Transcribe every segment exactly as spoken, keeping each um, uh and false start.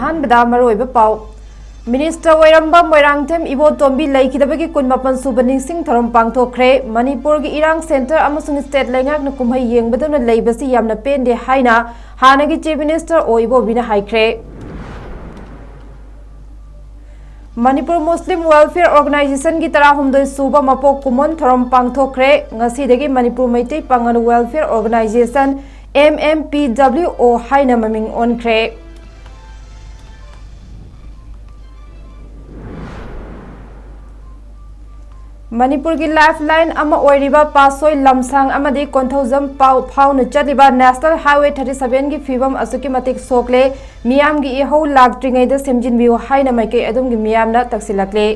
ꯑꯍꯥꯟꯕꯗ ꯃꯔꯨꯑꯣꯏꯕ ꯄꯥꯎ꯫ ꯃꯤꯅꯤꯁꯇꯔ ꯑꯣꯏꯔꯝꯕ ꯃꯣꯏꯔꯥꯡꯊꯦꯝ ꯏꯕꯣꯇꯣꯝꯕꯤ ꯂꯩꯈꯤꯗꯕꯒꯤ ꯀꯨꯟꯃꯥꯄꯟ ꯁꯨꯕ ꯅꯤꯡꯁꯤꯡ ꯊꯧꯔꯝ ꯄꯥꯡꯊꯣꯛꯈ꯭ꯔꯦ꯫ ꯃꯅꯤꯄꯨꯔꯒꯤ ꯏꯔꯥꯡ ꯁꯦꯟꯇꯔ ꯑꯃꯁꯨꯡ ꯁ꯭ꯇꯦꯠ ꯂꯩꯉꯥꯛꯅ ꯀꯨꯝꯍꯩ ꯌꯦꯡꯕꯗꯧꯅ ꯂꯩꯕꯁꯤ ꯌꯥꯝꯅ ꯄꯦꯟꯗꯦ ꯍꯥꯏꯅ ꯍꯥꯟꯅꯒꯤ ꯆꯤꯐ ꯃꯤꯅꯤꯁꯇꯔ ꯑꯣ ꯏꯕꯣꯕꯤꯅ ꯍꯥꯏꯈ꯭ꯔꯦ꯫ ꯃꯅꯤꯄꯨꯔ ꯃꯨꯁꯂꯤꯝ ꯋꯦꯜꯐꯤꯌꯔ ꯑꯣꯔꯒꯅꯥꯏꯖꯦꯁꯟꯒꯤ ꯇꯔꯥꯍꯨꯝꯗꯣꯏ ꯁꯨꯕ ꯃꯄꯣꯛ ꯀꯨꯝꯑꯣꯟ ꯊꯧꯔꯝ ꯄꯥꯡꯊꯣꯛꯈ꯭ꯔꯦ꯫ ꯉꯁꯤꯗꯒꯤ Manipur Meitei Pangal welfare organisation, M M P W O, ꯍꯥꯏꯅ ꯃꯃꯤꯡ ꯑꯣꯟꯈ꯭ꯔꯦ꯫ ꯃꯅꯤꯄꯨꯔꯒꯤ ꯂꯥꯏꯐ ꯂꯥꯏꯟ ꯑꯃ ꯑꯣꯏꯔꯤꯕ ꯄꯥꯠꯁꯣꯏ ꯂꯝꯁꯥꯡ ꯑꯃꯗꯤ ꯀꯣꯟꯊꯧꯖꯝ ꯄꯥꯎ ꯐꯥꯎꯅ ꯆꯠꯂꯤꯕ ꯅꯦꯁꯅꯦꯜ ꯍꯥꯏꯋꯦ ꯊꯥꯔꯇꯤ ꯁꯚꯦꯟꯒꯤ ꯐꯤꯕꯝ ꯑꯁꯨꯛꯀꯤ ꯃꯇꯤꯛ ꯁꯣꯛꯂꯦ꯫ ꯃꯤꯌꯥꯝꯒꯤ ꯏꯍꯧ ꯂꯥꯛꯇ꯭ꯔꯤꯉꯩꯗ ꯁꯦꯝꯖꯤꯟꯕꯤꯌꯨ ꯍꯥꯏꯅ ꯃꯥꯏꯀꯩ ꯑꯗꯨꯝꯒꯤ ꯃꯤꯌꯥꯝꯅ ꯇꯛꯁꯤꯜꯂꯛꯂꯦ꯫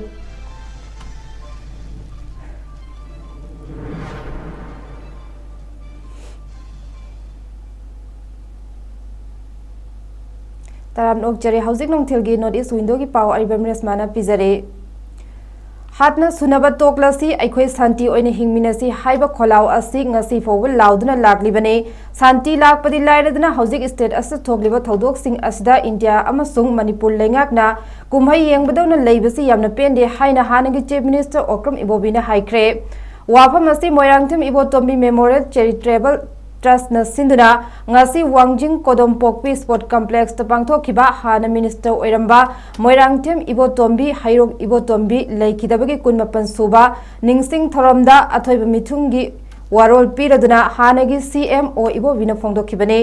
ꯇꯔꯥꯝꯅ ꯑꯣꯛꯆꯔꯤ꯫ ꯍꯧꯖꯤꯛ ꯅꯨꯡꯊꯤꯜꯒꯤ ꯅꯣꯔꯠ ꯏꯁ ꯋꯤꯟꯗꯣꯒꯤ ꯄꯥꯎ ꯑꯔꯤꯕꯝ ꯔꯦꯁꯃꯥꯅ ꯄꯤꯖꯔꯤ꯫ ꯍꯥꯠꯅ ꯁꯨꯅꯕ ꯇꯣꯛꯂꯁꯤ, ꯑꯩꯈꯣꯏ ꯁꯥꯟꯇꯤ ꯑꯣꯏꯅ ꯍꯤꯡꯃꯤꯟꯅꯁꯤ ꯍꯥꯏꯕ ꯈꯣꯜꯂꯥꯎ ꯑꯁꯤ ꯉꯁꯤ ꯐꯥꯎꯕ ꯂꯥꯎꯗꯨꯅ ꯂꯥꯛꯂꯤꯕꯅꯤ꯫ ꯁꯥꯟꯇꯤ ꯂꯥꯛꯄꯗꯤ ꯂꯥꯏꯔꯗꯅ ꯍꯧꯖꯤꯛ ꯁ꯭ꯇꯦꯠ ꯑꯁꯤꯗ ꯊꯣꯛꯂꯤꯕ ꯊꯧꯗꯣꯛꯁꯤꯡ ꯑꯁꯤꯗ ꯏꯟꯗꯤꯌꯥ ꯑꯃꯁꯨꯡ ꯃꯅꯤꯄꯨꯔ ꯂꯩꯉꯥꯛꯅ ꯀꯨꯝꯍꯩ ꯌꯦꯡꯕꯗꯧꯅ ꯂꯩꯕꯁꯤ ꯌꯥꯝꯅ ꯄꯦꯟꯗꯦ ꯍꯥꯏꯅ ꯍꯥꯟꯅꯒꯤ ꯆꯤꯐ ꯃꯤꯅꯤꯁꯇꯔ ꯑꯣꯀ꯭ꯔꯝ ꯏꯕꯣꯕꯤꯅ ꯍꯥꯏꯈ꯭ꯔꯦ꯫ ꯋꯥꯐꯝ ꯑꯁꯤ ꯃꯣꯏꯔꯥꯡꯊꯦꯝ ꯏꯕꯣꯇꯣꯝꯕꯤ ꯃꯦꯃꯣꯔꯤꯌꯦꯜ ꯆꯦꯔꯤꯇꯦꯕꯜ ꯇ꯭ꯔꯁꯅ ꯁꯤꯟꯗꯨꯅ ꯉꯁꯤ ꯋꯥꯡꯖꯤꯡ ꯀꯣꯗꯣꯝꯄꯣꯛꯄꯤ ꯁ꯭ꯄꯣꯔꯠ ꯀꯝꯄ꯭ꯂꯦꯛꯁꯇ ꯄꯥꯡꯊꯣꯛꯈꯤꯕ ꯍꯥꯟꯅ ꯃꯤꯅꯤꯁꯇꯔ ꯑꯣꯏꯔꯝꯕ ꯃꯣꯏꯔꯥꯡꯊꯦꯝ ꯏꯕꯣꯇꯣꯝꯕꯤ, ꯍꯩꯔꯣꯛ ꯏꯕꯣꯇꯣꯝꯕꯤ ꯂꯩꯈꯤꯗꯕꯒꯤ ꯀꯨꯟꯃꯥꯄꯟ ꯁꯨꯕ ꯅꯤꯡꯁꯤꯡ ꯊꯧꯔꯝꯗ ꯑꯊꯣꯏꯕ ꯃꯤꯊꯨꯡꯒꯤ ꯋꯥꯔꯣꯜ ꯄꯤꯔꯗꯨꯅ ꯍꯥꯟꯅꯒꯤ ꯁꯤ ꯑꯦꯝ ꯑꯣ ꯏꯕꯣꯕꯤꯅ ꯐꯣꯡꯗꯣꯛꯈꯤꯕꯅꯤ꯫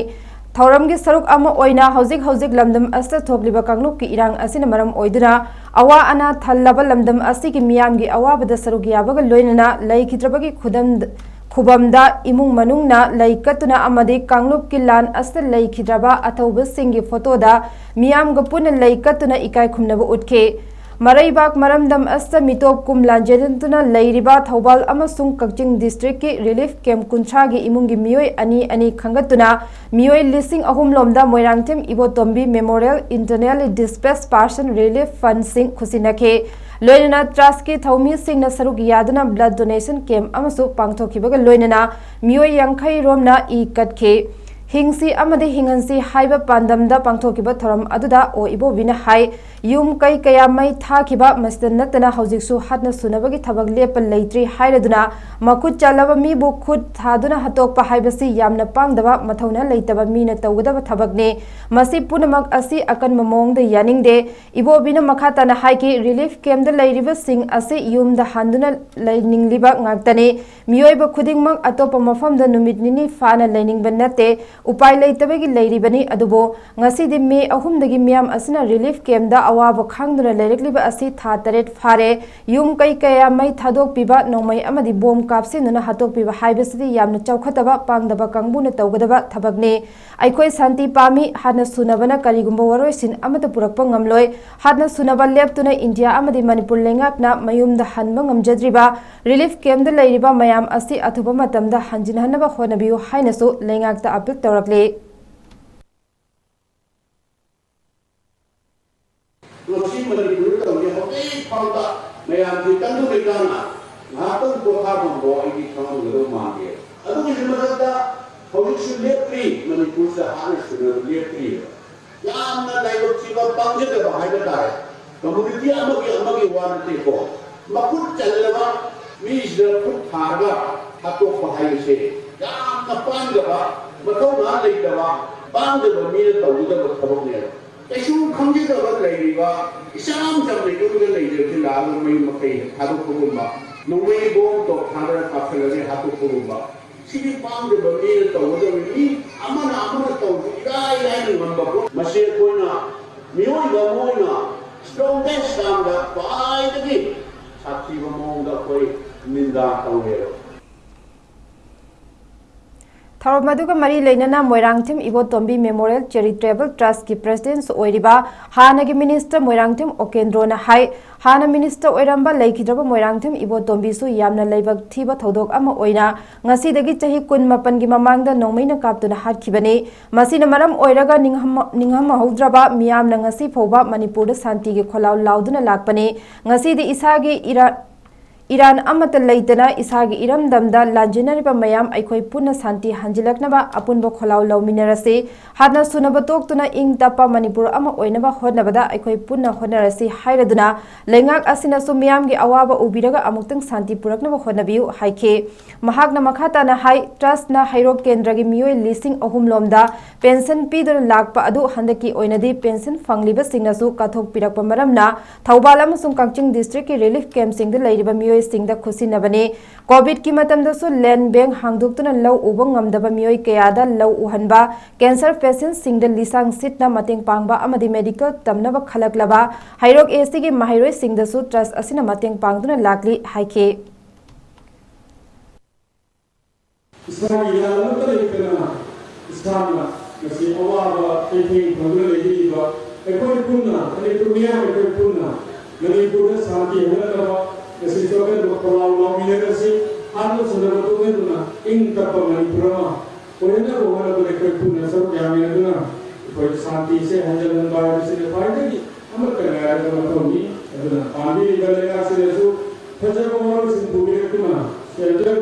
ꯊꯧꯔꯝꯒꯤ ꯁꯔꯨꯛ ꯑꯃ ꯑꯣꯏꯅ ꯍꯧꯖꯤꯛ ꯍꯧꯖꯤꯛ ꯂꯝꯗꯝ ꯑꯁꯤꯗ ꯊꯣꯛꯂꯤꯕ ꯀꯥꯡꯂꯨꯞꯀꯤ ꯏꯔꯥꯡ ꯑꯁꯤꯅ ꯃꯔꯝ ꯑꯣꯏꯗꯨꯅ ꯑꯋꯥ ꯑꯅꯥ ꯊꯜꯂꯕ ꯂꯝꯗꯝ ꯑꯁꯤꯒꯤ ꯃꯤꯌꯥꯝꯒꯤ ꯑꯋꯥꯕꯗ ꯁꯔꯨꯛ ꯌꯥꯕꯒ ꯂꯣꯏꯅꯅ ꯂꯩꯈꯤꯗ꯭ꯔꯕꯒꯤ ꯈꯨꯗꯝ-, ꯈꯨꯕꯝꯗ ꯏꯃꯨꯡ ꯃꯅꯨꯡꯅ ꯂꯩ ꯀꯠꯇꯨꯅ ꯑꯃꯗꯤ ꯀꯥꯡꯂꯨꯞꯀꯤ ꯂꯥꯟ ꯑꯁꯤꯗ ꯂꯩꯈꯤꯗ꯭ꯔꯕ ꯑꯊꯧꯕꯁꯤꯡꯒꯤ ꯐꯣꯇꯣꯗ ꯃꯤꯌꯥꯝꯒ ꯄꯨꯟꯅ ꯂꯩ ꯀꯠꯇꯨꯅ ꯏꯀꯥꯏ ꯈꯨꯝꯅꯕ ꯎꯠꯈꯤ꯫ ꯃꯔꯩꯕꯥꯛ ꯃꯔꯝꯗꯝ ꯑꯁꯤꯗ ꯃꯤꯇꯣꯞ ꯀꯨꯝ ꯂꯥꯟꯖꯦꯟꯗꯨꯅ ꯂꯩꯔꯤꯕ ꯊꯧꯕꯥꯜ ꯑꯃꯁꯨꯡ ꯀꯛꯆꯤꯡ ꯗꯤꯁꯇ꯭ꯔꯤꯛꯀꯤ ꯔꯤꯂꯤꯐ ꯀꯦꯝꯞ ꯀꯨꯟꯊ꯭ꯔꯥꯒꯤ ꯏꯃꯨꯡꯒꯤ ꯃꯤꯑꯣꯏ ꯑꯅꯤ ꯑꯅꯤ ꯈꯟꯒꯠꯇꯨꯅ ꯃꯤꯑꯣꯏ ꯂꯤꯁꯤꯡ ꯑꯍꯨꯝ ꯂꯣꯝꯗ ꯃꯣꯏꯔꯥꯡꯊꯦꯝ ꯏꯕꯣꯇꯣꯝꯕꯤ memorial internally displace person relief ꯐꯟꯁꯤꯡ ꯈꯨꯠꯁꯤꯟꯅꯈꯤ꯫ ꯂꯣꯏꯅꯅ ꯇ꯭ꯔꯁꯀꯤ ꯊꯧꯃꯤꯁꯤꯡꯅ ꯁꯔꯨꯛ ꯌꯥꯗꯨꯅ ꯕ꯭ꯂꯗ ꯗꯣꯅꯦꯁꯟ ꯀꯦꯝꯞ ꯑꯃꯁꯨ ꯄꯥꯡꯊꯣꯛꯈꯤꯕꯒ ꯂꯣꯏꯅꯅ ꯃꯤꯑꯣꯏ ꯌꯥꯡꯈꯩ ꯔꯣꯝꯅ ꯏ ꯀꯠꯈꯤ꯫ ꯍꯤꯡꯁꯤ ꯑꯃꯗꯤ ꯍꯤꯡꯍꯟꯁꯤ ꯍꯥꯏꯕ ꯄꯥꯟꯗꯝꯗ ꯄꯥꯡꯊꯣꯛꯈꯤꯕ ꯊꯧꯔꯝ ꯑꯗꯨꯗ ꯑꯣ ꯏꯕꯣꯕꯤꯅ ꯍꯥꯏ, ꯌꯨꯝ ꯀꯩ ꯀꯌꯥ ꯃꯩ ꯊꯥꯈꯤꯕ, ꯃꯁꯤꯗ ꯅꯠꯇꯅ ꯍꯧꯖꯤꯛꯁꯨ ꯍꯥꯠꯅ ꯁꯨꯅꯕꯒꯤ ꯊꯕꯛ ꯂꯦꯞꯄ ꯂꯩꯇ꯭ꯔꯤ ꯍꯥꯏꯔꯗꯨꯅ ꯃꯈꯨꯠ ꯆꯜꯂꯕ ꯃꯤꯕꯨ ꯈꯨꯠ ꯊꯥꯗꯨꯅ ꯍꯥꯠꯇꯣꯛꯄ ꯍꯥꯏꯕꯁꯤ ꯌꯥꯝꯅ ꯄꯥꯡꯗꯕ, ꯃꯊꯧꯅꯥ ꯂꯩꯇꯕ ꯃꯤꯅ ꯇꯧꯒꯗꯕ ꯊꯕꯛꯅꯤ꯫ ꯃꯁꯤ ꯄꯨꯝꯅꯃꯛ ꯑꯁꯤ ꯑꯀꯟꯕ ꯃꯑꯣꯡꯗ ꯌꯥꯅꯤꯡꯗꯦ꯫ ꯏꯕꯣꯕꯤꯅ ꯃꯈꯥ ꯇꯥꯅ ꯍꯥꯏꯈꯤ, ꯔꯤꯂꯤꯐ ꯀꯦꯝꯞꯇ ꯂꯩꯔꯤꯕꯁꯤꯡ ꯑꯁꯤ ꯌꯨꯝꯗ ꯍꯟꯗꯨꯅ ꯂꯩꯅꯤꯡꯂꯤꯕ ꯉꯥꯛꯇꯅꯤ꯫ ꯃꯤꯑꯣꯏꯕ ꯈꯨꯗꯤꯡꯃꯛ ꯑꯇꯣꯞꯄ ꯃꯐꯝꯗ ꯅꯨꯃꯤꯠ ꯅꯤꯅꯤ ꯐꯥꯅ ꯂꯩꯅꯤꯡꯕ ꯅꯠꯇꯦ, ꯎꯄꯥꯏ ꯂꯩꯇꯕꯒꯤ ꯂꯩꯔꯤꯕꯅꯤ꯫ ꯑꯗꯨꯕꯨ ꯉꯁꯤꯗꯤ ꯃꯦ ꯑꯍꯨꯝꯗꯒꯤ ꯃꯤꯌꯥꯝ ꯑꯁꯤꯅ ꯔꯤꯂꯤꯐ ꯀꯦꯝꯞꯇ ꯑꯋꯥꯕ ꯈꯥꯡꯗꯨꯅ ꯂꯩꯔꯛꯂꯤꯕ ꯑꯁꯤ ꯊꯥ ꯇꯔꯦꯠ ꯐꯥꯔꯦ꯫ ꯌꯨꯝ ꯀꯩ ꯀꯌꯥ ꯃꯩ ꯊꯥꯗꯣꯛꯄꯤꯕ, ꯅꯣꯡꯃꯩ ꯑꯃꯗꯤ ꯕꯣꯝ ꯀꯥꯞꯁꯤꯟꯗꯨꯅ ꯍꯥꯠꯇꯣꯛꯄꯤꯕ ꯍꯥꯏꯕꯁꯤꯗꯤ ꯌꯥꯝꯅ ꯆꯥꯎꯈꯠꯇꯕ, ꯄꯥꯡꯗꯕ ꯀꯥꯡꯕꯨꯅ ꯇꯧꯒꯗꯕ ꯊꯕꯛꯅꯤ꯫ ꯑꯩꯈꯣꯏ ꯁꯥꯟꯇꯤ ꯄꯥꯝꯃꯤ꯫ ꯍꯥꯠꯅ ꯁꯨꯅꯕꯅ ꯀꯔꯤꯒꯨꯝꯕ ꯋꯥꯔꯣꯏꯁꯤꯟ ꯑꯃꯠꯇ ꯄꯨꯔꯛꯄ ꯉꯝꯂꯣꯏ꯫ ꯍꯥꯠꯅ ꯁꯨꯅꯕ ꯂꯦꯞꯇꯨꯅ ꯏꯟꯗꯤꯌꯥ ꯑꯃꯗꯤ ꯃꯅꯤꯄꯨꯔ ꯂꯩꯉꯥꯛꯅ ꯃꯌꯨꯝꯗ ꯍꯟꯕ ꯉꯝꯖꯗ꯭ꯔꯤꯕ ꯔꯤꯂꯤꯐ ꯀꯦꯝꯞꯇ ꯂꯩꯔꯤꯕ ꯃꯌꯥꯝ ꯑꯁꯤ ꯑꯊꯨꯕ ꯃꯇꯝꯗ ꯍꯟꯖꯤꯟꯍꯟꯅꯕ ꯍꯣꯠꯅꯕꯤꯌꯨ ꯍꯥꯏꯅꯁꯨ ꯂꯩꯉꯥꯛꯇ ꯑꯄꯤꯜ ꯇꯧꯔꯛꯂꯤ꯫ ꯉꯁꯤ ꯃꯅꯤꯄꯨꯔꯗ ꯇꯧꯔꯤ ꯍꯧꯖꯤꯛ ꯐꯥꯎꯕ ꯃꯌꯥꯝꯁꯤ ꯇꯪꯗꯨ ꯂꯩꯇꯥꯅ ꯉꯥꯏꯍꯥꯛꯇꯪ ꯄꯣꯊꯥꯐꯝꯐꯥꯎ ꯑꯩꯗꯤ ꯈꯪꯍꯟꯒꯗꯧ ꯃꯥꯟꯗꯦ꯫ ꯑꯗꯨꯒꯤꯁꯨ ꯃꯊꯛꯇ ꯍꯧꯖꯤꯛꯁꯨ ꯂꯦꯞꯇ꯭ꯔꯤ, ꯃꯅꯤꯄꯨꯔꯁꯤꯗ ꯍꯥꯠꯅ ꯁꯨꯅꯕ ꯂꯦꯞꯇ꯭ꯔꯤꯕ꯫ ꯌꯥꯝꯅ ꯂꯥꯏꯕꯛ ꯊꯤꯕ, ꯄꯥꯡꯖꯗꯕ ꯍꯥꯏꯕ ꯇꯥꯔꯦ꯫ ꯀꯝꯃꯨꯅꯤꯇꯤ ꯑꯃꯒꯤ ꯑꯃꯒꯤ ꯋꯥ ꯅꯠꯇꯦꯀꯣ, ꯃꯈꯨꯠ ꯆꯜꯂꯕ ꯃꯤꯁꯤꯗ ꯈꯨꯠ ꯊꯥꯔꯒ ꯍꯥꯠꯇꯣꯛꯄ ꯍꯥꯏꯕꯁꯦ ꯌꯥꯝꯅ ꯄꯥꯡꯗꯕ, ꯃꯊꯧꯅꯥ ꯂꯩꯇꯕ, ꯄꯥꯡꯗꯕ ꯃꯤꯅ ꯇꯧꯒꯗꯕ ꯊꯕꯛꯅꯦꯕ꯫ ꯀꯩꯁꯨ ꯈꯪꯖꯗꯕ ꯂꯩꯔꯤꯕ ꯏꯆꯝ ꯆꯝꯅ ꯌꯨꯝꯗ ꯂꯩꯖꯕꯁꯤ ꯂꯥꯛꯑꯒ ꯃꯌꯨꯝ ꯃꯀꯩꯗ ꯊꯥꯗꯣꯛꯄꯒꯨꯝꯕ, ꯅꯣꯡꯃꯩ ꯕꯣꯝ ꯇꯣꯞ ꯊꯥꯗꯔ ꯀꯥꯞꯁꯤꯜꯂꯒ ꯍꯥꯠꯇꯣꯛꯄꯒꯨꯝꯕ, ꯁꯤꯗꯤ ꯄꯥꯡꯗꯕ ꯃꯤꯅ ꯇꯧꯒꯗꯕꯅꯤ꯫ ꯃꯤ ꯑꯃꯅ ꯑꯃꯅ ꯇꯧꯕꯁꯨ ꯏꯔꯥꯏ ꯂꯥꯏꯅ ꯉꯝꯕ ꯄꯣꯠ꯫ ꯃꯁꯤ ꯑꯩꯈꯣꯏꯅ ꯃꯤꯑꯣꯏꯕ ꯑꯃ ꯑꯣꯏꯅ strongest ꯇꯥꯝꯗ ꯈ꯭ꯋꯥꯏꯗꯒꯤ ꯁꯥꯊꯤꯕ ꯃꯑꯣꯡꯗ ꯑꯩꯈꯣꯏ ꯅꯤꯟꯗꯥ ꯇꯧꯔꯦꯕ꯫ ꯊꯧꯔꯝ ꯑꯗꯨꯒ ꯃꯔꯤ ꯂꯩꯅꯅ ꯃꯣꯏꯔꯥꯡꯊꯦꯝ ꯏꯕꯣꯇꯣꯝꯕꯤ Memorial Charitable Trustꯀꯤ Presidentꯁꯨ ꯑꯣꯏꯔꯤꯕ ꯍꯥꯟꯅꯒꯤ Minister ꯃꯣꯏꯔꯥꯡꯊꯦꯝ ꯑꯣꯀꯦꯟꯗ꯭ꯔꯣꯅ ꯍꯥꯏ, ꯍꯥꯟꯅ Minister ꯑꯣꯏꯔꯝꯕ ꯂꯩꯈꯤꯗ꯭ꯔꯕ ꯃꯣꯏꯔꯥꯡꯊꯦꯝ ꯏꯕꯣꯇꯣꯝꯕꯤꯁꯨ ꯌꯥꯝꯅ ꯂꯥꯏꯕꯛ ꯊꯤꯕ ꯊꯧꯗꯣꯛ ꯑꯃ ꯑꯣꯏꯅ ꯉꯁꯤꯗꯒꯤ ꯆꯍꯤ ꯀꯨꯟꯃꯥꯄꯟꯒꯤ ꯃꯃꯥꯡꯗ ꯅꯣꯡꯃꯩꯅ ꯀꯥꯞꯇꯨꯅ ꯍꯥꯠꯈꯤꯕꯅꯤ꯫ ꯃꯁꯤꯅ ꯃꯔꯝ ꯑꯣꯏꯔꯒ ꯅꯤꯡꯍꯝ-, ꯅꯤꯡꯍꯝꯍꯧꯗ꯭ꯔꯕ ꯃꯤꯌꯥꯝꯅ ꯉꯁꯤ ꯐꯥꯎꯕ ꯃꯅꯤꯄꯨꯔꯗ ꯁꯥꯟꯇꯤꯒꯤ ꯈꯣꯜꯂꯥꯎ ꯂꯥꯎꯗꯨꯅ ꯂꯥꯛꯄꯅꯤ꯫ ꯉꯁꯤꯗꯤ ꯏꯁꯥꯒꯤ ꯏꯔꯥ-, ꯏꯔꯥꯟ ꯑꯃꯠꯇ ꯂꯩꯇꯅ ꯏꯁꯥꯒꯤ ꯏꯔꯝꯗꯝꯗ ꯂꯥꯟꯖꯦꯟꯅꯔꯤꯕ ꯃꯌꯥꯝ ꯑꯩꯈꯣꯏ ꯄꯨꯟꯅ ꯁꯥꯟꯇꯤ ꯍꯟꯖꯤꯜꯂꯛꯅꯕ ꯑꯄꯨꯟꯕ ꯈꯣꯜꯂꯥꯎ ꯂꯧꯃꯤꯟꯅꯔꯁꯤ꯫ ꯍꯥꯠꯅ ꯁꯨꯅꯕ ꯇꯣꯛꯇꯨꯅ ꯏꯪ ꯇꯞꯄ ꯃꯅꯤꯄꯨꯔ ꯑꯃ ꯑꯣꯏꯅꯕ ꯍꯣꯠꯅꯕꯗ ꯑꯩꯈꯣꯏ ꯄꯨꯟꯅ ꯍꯣꯠꯅꯔꯁꯤ ꯍꯥꯏꯔꯗꯨꯅ ꯂꯩꯉꯥꯛ ꯑꯁꯤꯅꯁꯨ ꯃꯤꯌꯥꯝꯒꯤ ꯑꯋꯥꯕ ꯎꯕꯤꯔꯒ ꯑꯃꯨꯛꯇꯪ ꯁꯥꯟꯇꯤ ꯄꯨꯔꯛꯅꯕ ꯍꯣꯠꯅꯕꯤꯌꯨ ꯍꯥꯏꯈꯤ꯫ ꯃꯍꯥꯛꯅ ꯃꯈꯥ ꯇꯥꯅ ꯍꯥꯏ, ꯇ꯭ꯔꯁꯠꯅ ꯍꯩꯔꯣꯛ ꯀꯦꯟꯗ꯭ꯔꯒꯤ ꯃꯤꯑꯣꯏ ꯂꯤꯁꯤꯡ ꯑꯍꯨꯝ ꯂꯣꯝꯗ ꯄꯦꯟꯁꯟ ꯄꯤꯗꯨꯅ ꯂꯥꯛꯄ ꯑꯗꯨ ꯍꯟꯗꯛꯀꯤ ꯑꯣꯏꯅꯗꯤ ꯄꯦꯟꯁꯟ ꯐꯪꯂꯤꯕꯁꯤꯡꯅꯁꯨ ꯀꯠꯊꯣꯛꯄꯤꯔꯛꯄ ꯃꯔꯝꯅ ꯊꯧꯕꯥꯜ ꯑꯃꯁꯨꯡ ꯀꯛꯆꯤꯡ ꯗꯤꯁꯇ꯭ꯔꯤꯛꯀꯤ ꯔꯤꯂꯤꯐ ꯀꯦꯝꯞꯁꯤꯡꯗ ꯂꯩꯔꯤꯕ ꯃꯤꯑꯣꯏꯁꯤꯡꯗ ꯈꯨꯠꯁꯤꯟꯅꯕꯅꯤ꯫ ꯀꯣꯚꯤꯗꯀꯤ ꯃꯇꯝꯗꯁꯨ ꯂꯦꯟ ꯕꯦꯡ ꯍꯥꯡꯗꯣꯛꯇꯨꯅ ꯂꯧ ꯎꯕ ꯉꯝꯗꯕ ꯃꯤꯑꯣꯏ ꯀꯌꯥꯗ ꯂꯧ ꯎꯍꯟꯕ, ꯀꯦꯟꯁꯔ ꯄꯦꯁꯦꯟꯠꯁꯤꯡꯗ ꯂꯤꯁꯥꯡ ꯁꯤꯠꯅ ꯃꯇꯦꯡ ꯄꯥꯡꯕ ꯑꯃꯗꯤ ꯃꯦꯗꯤꯀꯦꯜ ꯇꯝꯅꯕ ꯈꯜꯂꯛꯂꯕ ꯍꯩꯔꯣꯛ ꯑꯦꯁ ꯇꯤꯒꯤ ꯃꯍꯩꯔꯣꯏꯁꯤꯡꯗꯁꯨ ꯇ꯭ꯔꯁꯠ ꯑꯁꯤꯅ ꯃꯇꯦꯡ ꯄꯥꯡꯗꯨꯅ ꯂꯥꯛꯂꯤ ꯍꯥꯏꯈꯤ꯫ ꯏꯁꯥꯒꯤ ꯏꯔꯥꯜ ꯑꯃꯠꯇ ꯂꯩꯇꯅ ꯏꯁꯥꯅ ꯉꯁꯤ ꯑꯋꯥꯕ ꯆꯩꯊꯦꯡ ꯐꯪꯗꯨꯅ ꯂꯩꯕꯤꯔꯤꯕ ꯑꯩꯈꯣꯏ ꯄꯨꯟꯅ, ꯃꯅꯤꯄꯨꯔ ꯃꯤꯌꯥꯝ ꯑꯩꯈꯣꯏ ꯄꯨꯟꯅ ꯃꯅꯤꯄꯨꯔꯗ ꯁꯥꯟꯇꯤ ꯍꯦꯟꯒꯠꯅꯕ ꯉꯁꯤ ꯆꯣꯀꯟꯕ ꯈꯣꯜꯂꯥꯎ ꯂꯥꯎꯃꯤꯟꯅꯔꯁꯤ꯫ ꯍꯥꯠꯅ ꯁꯨꯅꯕ ꯇꯣꯛꯅꯗꯨꯅ ꯏꯪ ꯇꯞꯄ ꯃꯅꯤꯄꯨꯔ ꯑꯃ ꯑꯣꯏꯍꯟꯅꯕ ꯍꯣꯠꯅꯕꯗ ꯑꯩꯈꯣꯏ ꯄꯨꯟꯅ ꯁꯔꯨꯛ ꯌꯥꯃꯤꯟꯅꯗꯨꯅ ꯑꯩꯈꯣꯏ ꯁꯥꯟꯇꯤꯁꯦ ꯍꯟꯖꯤꯜꯍꯟꯕ ꯍꯥꯏꯕꯁꯤꯅ ꯈ꯭ꯋꯥꯏꯗꯒꯤ ꯑꯃꯠꯇ ꯉꯥꯏꯔꯕ ꯃꯊꯧꯅꯤ꯫ ꯑꯗꯨꯅ ꯄꯥꯟꯕꯤꯔꯤꯕ ꯂꯩꯉꯥꯛꯁꯤꯅꯁꯨ ꯐꯖꯕ ꯋꯥꯔꯣꯜꯁꯤꯡ ꯄꯨꯕꯤꯔꯛꯇꯨꯅ ꯁꯦꯟꯇ꯭ꯔꯦꯜ